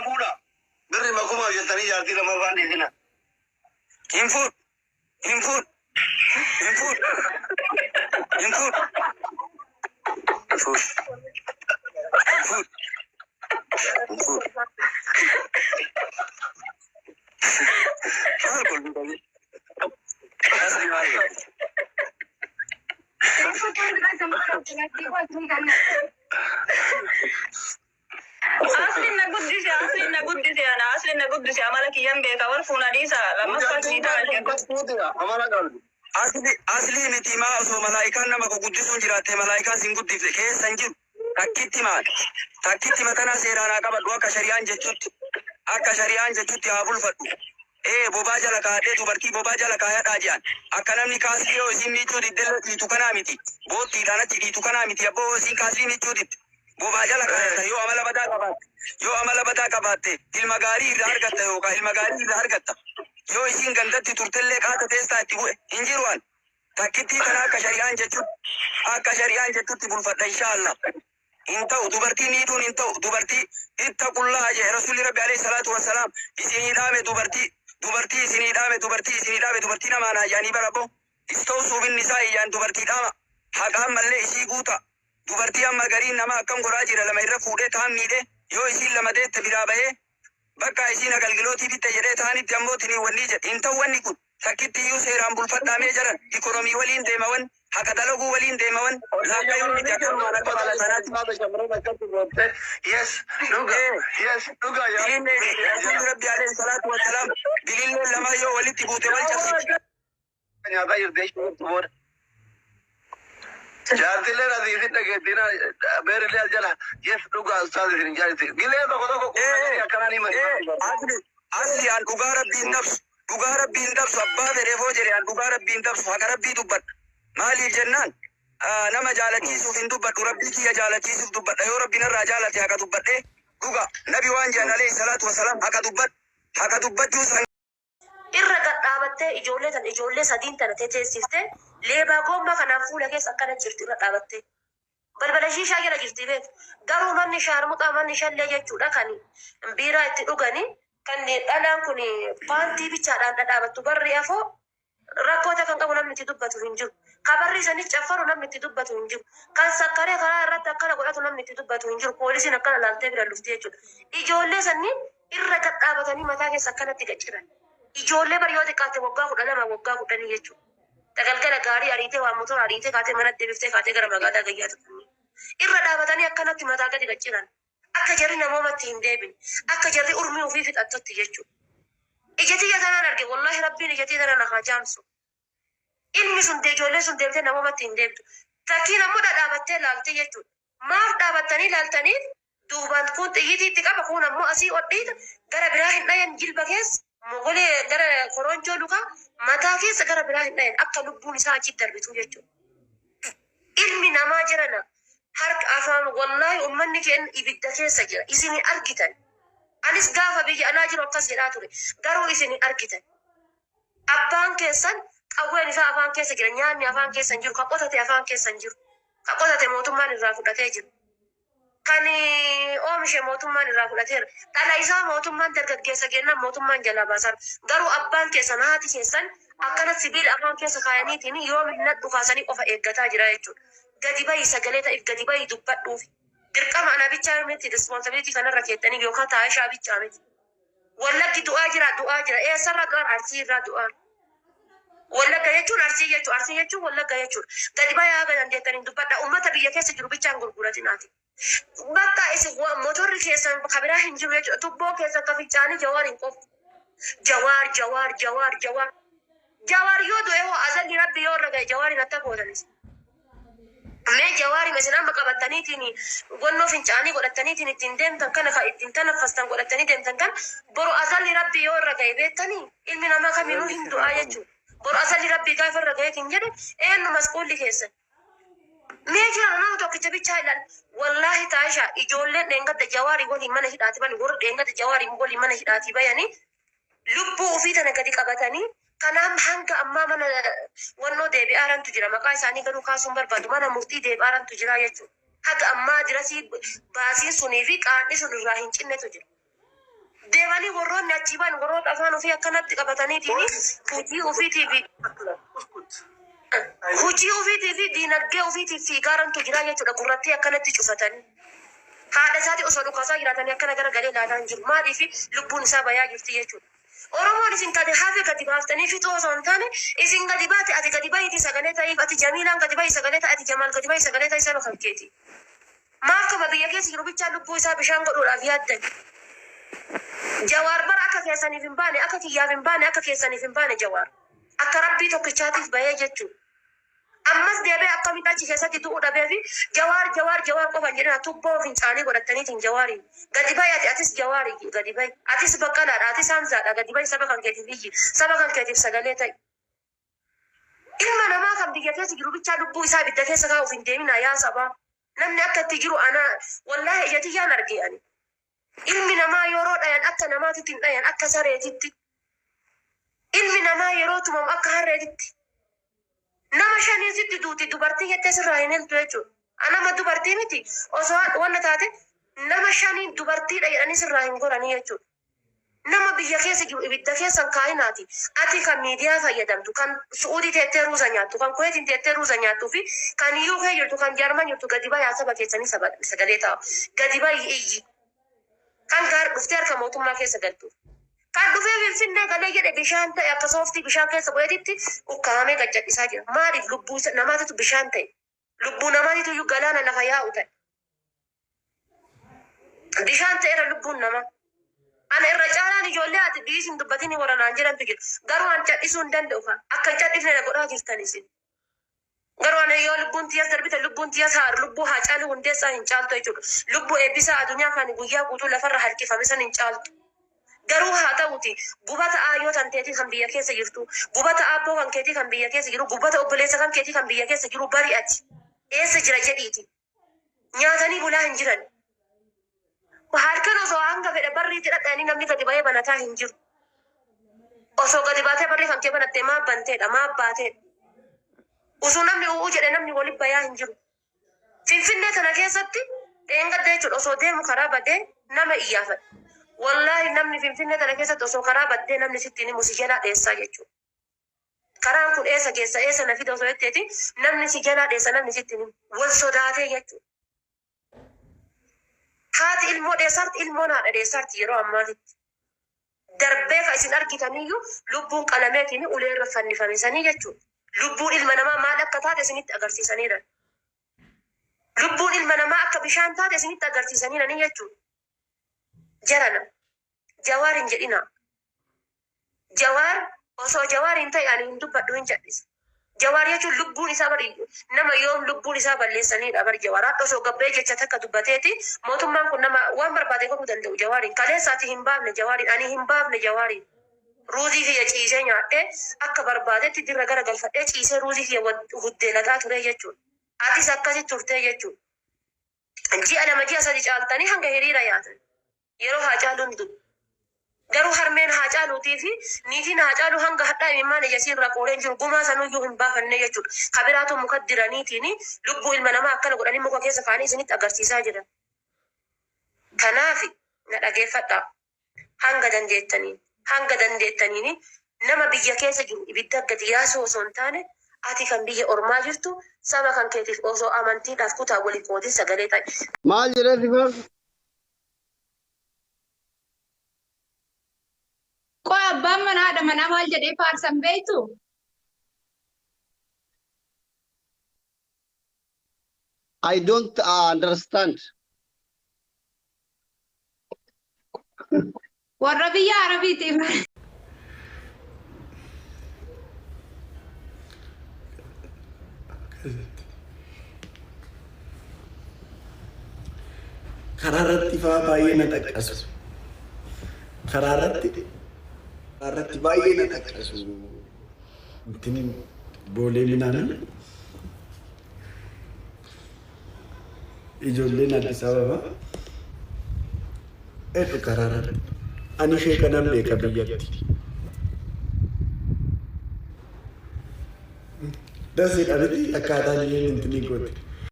Fuudha fuudha. Birri makumaaf jettanii jaartii lamaffaan dhiisina. Hin fuudhu. Hin fuudhu. Hin fuudhu. Hin fuudhu. Hin fuudhu. Hin fuudhu. Hin fuudhu. Maal kolfi? Asli maal kolfi? Asli na guddise, asli na guddise, ana asli na guddise, amala kiyyan beeka, wal fuuna dhiisa, lammaffaa ni ta'a. Amala qabdi. Asli asli miti maa osoo malaayikaan nama guddisuun jiraatte malaayikaan sin guddifte keessa hin jiru. Takkitti maal? Takkitti matanaa seeraan haa qabadhu, akka shari'aan jechutti. Akka shari'aan jechutti haa bulfadhu. Ee, bobaa jala kaadhee dubartii bobaa jala kaayadhaa jedhan. Akka namni kaaslii yoo isin miiccuu diddellee dhiitu kanaa miti. Boottiidhaan achi dhiitu kanaa miti. Abboo, isin kaaslii miiccuu didde. Bobaa jala kaayata yoo amala badaa qabaatte. Yoo amala badaa qabaatte ilma gaarii irraa argatta yookaan ilma gaarii irraa argatta. Yoo isin gandatti turtellee qaata teessaa itti bu'e hin jiru an. Takkittii kana akka shari'aan jettutti bulfadha, inshaallah. Hin ta'u, dubartii miidhuun hin ta'u. Dubartii ittaqullaa jedhe Rasuulli Rabbi alayhi salaatu wassalaam. Isinii dhaame dubartii, dubartii isinii dhaame, dubartii isinii dhaame, dubartii namaan hayyanii bara bo. Istawsuu binnisaa iyyaan dubartii dhaama. Haqaan mallee isii guuta. Dubartii amma gariin nama akkam godhaa jira? Lama irra fuudhee taan miidhe, yoo isiin lama deette biraa bahee bakka isiin agalgilootii bitte jedhee taanitti ammoo tinii wanni jedhe hin ta'u. Wanni kun takkitti iyyuu seeraan bulfadhaamee jaran ikonomii waliin deemawan, haqa dalaguu waliin deemawan, laakkayuu miti akkanumaan akka mala sanaatti. Shamarran akkatti goote. Yes, dhuga. Yes, dhuga. Yaa. Bilillee Rasuulli Rabbi alayhi salaatu wassalaam bililleen lamaa yoo walitti buute wal cabsiti. Nyaataa jirti jechuudha booda. Jaartileen asii isin dhageettiin beerillee as jala. Yes, dhuga, ustaaz isin jaarti. Gilee tokko tokko quunnamanii akkanaan himani. Asli asli an dhugaa Rabbii hin dabsu. Dhugaa Rabbii hin dabsu. Abbaa fedheefoo jedhe, an dhugaa Rabbii hin dabsu. Haqa Rabbii dubbadha. Maaliif jennaan, nama jaalachiisuuf hin dubbadhu, Rabbii kiyya jaalachiisuuf dubbadha. Yoo Rabbi narraa jaalate haqa dubbadhe. Dhuga nabi waan jedhan alayhi salaatu wasalaam, haqa dubbadhu. Haqa dubbachuu san Irra gad dhaabattee ijoollee tan, ijoollee sadiin tana teteessiftee, leebaa goommaa kanaan fuula keessa akkana jirti irra dhaabattee. Balbala shiishaa jala jirti beek. Garuu manni shaarmuxaa, manni shallee jechuudha, kan biiraa itti dhuganii, kan dhalaan kun paantii bichaadhaan dhadhaabattu, barri afoo rakkoota kan qabu namni itti dubbatu hin jiru. Ka barri isaanii caffaru namni itti dubbatu hin jiru. Kan sakkaree karaa irratti akkana godhatu namni itti dubbatu hin jiru. Poolisiin akkana laaltee bira lufti jechuudha. Ijoollee sanniin irra gad dhaabatanii mataa keessa akkanatti gad. Ijoollee bari yoo xiqqaatte waggaa 12, waggaa 10 jechuudha. Tagalgala gaarii ariitee waa motora ariitee kaatee mana deebiftee kaatee gara magaalaa gayyaa tuqanii. Irra dhaabatanii akkanatti mataa gadi gad ciran. Akka jarri namoomatti hin deebine. Akka jarri urmii ofii fixattutti jechuudha. Ija tiyya tanaan arge, wallahi Rabbiin ija tiyya tanaan haa jaamsu. Ilmi sun, ijoolleen sun deemtee namoomatti hin deemtu. Takkiin ammoo dhadhaabattee laalti jechuudha. Maaf dhaabattanii laaltaniif duubaan kun xiyyitii itti qaba, kun ammoo asii odhiita, gara biraa hin dhayan, jilba keessa mogolee gara koronjoo lukaa mataa keessa gara biraa hin dhayan, akka lubbuun isaa achitti darbitu jechuudha. Ilmi namaa jirana harka afaan, wallahi ummanni keenya ibidda keessa jira, isin argitan. Anis gaafa biyya alaa jiru akkas jedhaa ture, garuu isin argitan. Abbaan keessan qawween isaa afaan keessa jira, nyaanni afaan keessa hin jiru, ka qotate afaan keessa hin jiru. Ka qotate mootummaan irraa fudhatee jiru. Kan oomishe mootummaan irraa fudhateera. Dhala isaa mootummaan dargaggeessa kennaan mootummaan jalaa baasaa. Garuu abbaan keessan, haati keessan akkana sibiila afaan keessa kaayaniitiin yoo minnadhu dhukaasanii qofa eeggataa jira jechuudha. Gadi bahi, sagalee ta'if gadi bahi dubbadhuufi. Dirqama ana bichaa miti, responsibility kanarra keettanii yookaan taayishaa bichaa miti. Wallaggi du'aa jira, du'aa jira. Eessarraa du'aa? Arsii irraa du'aa. Wallagga jechuun Arsii jechuudha. Arsii jechuun Wallagga jechuudha. Gadi bayaa haga dandeettaniin dubbadha. Uummata biyya keessa jiru bichaan gurguratinaati. Bakka isin motorri keessan kabiraa hin jiru jechuudha. Tubboo keessan ka fincaanii Jawaar hin qofu. Jawaar, Jawaar, Jawaar, Jawaar. Jawaar yoo du'e hoo, azalli Rabbi yoo irra ga'e Jawaariin akka gootanis? Mee Jawaari isin amma qabattaniitiin gonnoo fincaanii godhattaniitiin ittiin deemtan kana, kan ittiin tanaffastan godhattanii deemtan kan, boru azalli Rabbi yoo irra ga'e beektanii, ilmi namaa kaminuu hin du'aa jechuudha. Boru azalli Rabbi gaafa irra ga'eetiin jedhe eenyu masquulli keessan? Mee jira nama tokkicha bichaa ilaal. Wallaahi taashaa ijoolleen dheengadda Jawaarii waliin mana hidhaati bani, warri dheengadda Jawaarii waliin mana hidhaatii bayanii lubbuu ofii tana gadi qabatanii kanaaf hanga ammaa mana wannoo deebi'aarantu jira. Maqaa isaanii garuu kaasuun barbaadu, mana murtii deebi'aarantu jira jechuudha. Haga ammaa dirasii baasiin sunii fi qaanni sun irraa hin cinnetu jira. Deemanii warroonni achii ba'an warroota afaan ofii akkanatti qabataniitiin hojii ofiitii fi hojii ofiitii fi diinagdee ofiitiif fiigaarantu jira jechuudha gurrattii akkanatti cufatanii. Haadha isaati osoo dhukaasaa jiraatanii akkana gara galee ilaalaa hin jiru. Maaliif lubbuun isaa bayaa jirti jechuudha. Oromoon isin gadi hafe gadi baaftanii fixuu osoo hin taane isin gadi baate ati gadi bahiiti sagalee ta'iif ati Jamiilaan gadi bahi sagalee ta'i ati Jamaal gadi bahi sagalee ta'i saba kan keeti. Maaf kama biyya keessa jiru bichaa lubbuu isaa bishaan godhuudhaaf yaaddan. Jawaar bara akka keessaniif hin baane akka kiyyaaf hin baane akka keessaniif hin baane Jawaar. Akka rabbii tokkichaatiif bahee jechuudha. Ammas deebi'ee akkamitti achi keessatti du'uu dhabee fi Jawaar Jawaar Jawaar qofa hin jedhina tubboo fincaanii godhataniitiin Jawaariin. Gadi bahi ati atis Jawaari gadi bahi. Atis Baqqalaadha atis Hamzaadha gadi bahi saba kan keetiif iyyi saba kan keetiif sagalee ta'i. Ilma namaa kan biyya keessa jiru bichaa lubbuu isaa ibidda keessa kaa'uuf hin deemina yaa sabaa. Namni akka itti jiru ana wallaahi ija tiyyaan arge ani. Ilmi namaa yeroo dhayan akka namaatitti hin dhayan akka sareetitti. Ilmi namaa yeroo tumamu akka harreetitti. Nama shaniin sitti duuti dubartii jettee sirraa hin hiltu jechuudha. Anama dubartii miti osoo wanna taate nama shaniin dubartiidha jedhanii sirraa hin goranii jechuudha. Nama biyya keessa jiru ibidda keessa hin kaa'inaati. Ati kan miidiyaa fayyadamtu, kan Su'uudii teettee ruuza nyaattu, kan Kuweetiin teettee ruuza nyaattuu fi kan UK jirtu, kan Jarman jirtu gadi bayaa saba keessanii saba sagalee ta'a. Gadi bayi iyyi. Kan gaar dhuftee harka mootummaa keessa galtu. Kan dhufee Finfinnee galee jedhe bishaan ta'e akka sooftii bishaan keessa bu'eetitti ukkaamamee gad jal'isaa jira. Maaliif lubbuu namaatitu bishaan ta'e? Lubbuu namaatitu iyyuu galaana lafa yaa'u ta'e. Bishaan ta'eera lubbuun namaa. Ana irra caalaan ijoollee ati dhiisi hin dubbatini warra naan jedhantu jira. Garuu an cal'isuu hin danda'u kaa. Akka hin cal'ifne na godhaa jirtan isin. Garuu ana yoo lubbuun tiyas darbite lubbuun tiyas haa lubbuu Haacaaluu Hundeessaa hin caaltu jechuudha. Lubbuu Eebbisaa Adunyaa kan guyyaa guutuu lafarra harkifame san hin caaltu. Garuu haa ta'uti gubata aayyoo tan teetii kan biyya keessa jirtu, gubata aabboo kan keetii kan biyya keessa jiru, gubata obboleessa kan keetii kan biyya keessa jiru bari ati. Eessa jira jedhiiti. Nyaatanii bulaa hin jiran. Halkan osoo hanga fedhe barriitti dhadha'anii namni gadi ba'ee banataa hin jiru. Osoo gadi baatee barrii kan kee banattee maa banteedha maa baateedha. Osoo namni u'uu jedhe namni walitti bayaa hin jiru. Finfinnee tana keessatti dheengadda jechuudha osoo deemu karaa badee nama iyyaafadha. Wallaahi namni Finfinnee tana keessatti osoo karaa baddee namni sitti hin himu si jalaa dheessaa jechuudha. Karaan kun eessa geessa eessa na fida osoo jetteeti namni si jalaa dheessa namni sitti hin himu. Wal sodaatee jechuudha. Haati ilmoo dheessaarti ilmoon haadha dheessaarti yeroo ammaatitti. Darbee kan isin argitaniyyuu lubbuun qalameetiin ulee irra fannifame sanii jechuudha. Lubbuun ilma namaa maal akka taate isinitti agarsiisaniira. Lubbuun ilma namaa akka bishaan taate isinitti agarsiisaniirani jechuudha. Jarana Jawaar hin jedhina. Jawaar osoo Jawaar hin ta'e ani hin dubbadhu hin cal'isa. Jawaar jechuun lubbuun isaa bari nama yoom lubbuun isaa balleessanidha bari Jawaar. Hadha osoo gabbee jecha takka dubbateeti mootummaan kun nama waan barbaade godhuu danda'u Jawaariin. Kaleessaati hin baafne Jawaariin ani hin baafne Jawaariin. Ruuzii kiyya ciisee nyaadhee akka barbaadetti dirra gara galfadhee ciisee ruuzii kiyya huddeelataa ture jechuudha. Atis akkasi turtee jechuudha. Ji'a 2 ji'a 3 caaltanii hanga hiriira yaatan. Yeroo Haacaaluun du'u. Garuu harmeen Haacaaluutii fi niitiin Haacaaluu hanga hadhaa imimmaan ija isii irraa qooree hin jiru. Gumaa sanuyyuu hin baafannee jechuudha. Ka biraatu muka diraniitiin lubbuu ilma namaa akkana godhanii muka keessa kaa'anii isinitti agarsiisaa jiran. Kanaaf na dhageeffadhaa. Hanga dandeettaniin hanga dandeettaniin nama biyya keessa jiru ibidda gadi yaasuu osoo hin taane ati kan biyya ormaa jirtu saba kan keetiif osoo amantiidhaaf kutaa wal hin qoodin sagalee ta'i. Maal jedhee si faarsu? Qoy abbaan manaa haadha manaa maal jedhee faarsan beektu? I don't understand. Warra biyya Arabiitiif. Karaa irratti faa baay'ee na xaqqasu. Karaa irratti karaa irratti baay'ee na xaqqasu. Intin boolee minaamin ijoolleen Addis Ababa edhu karaa irratti. Ani ishee kanan beeka biyyatti. Dasidha miti akkaataan isheen intinii goote.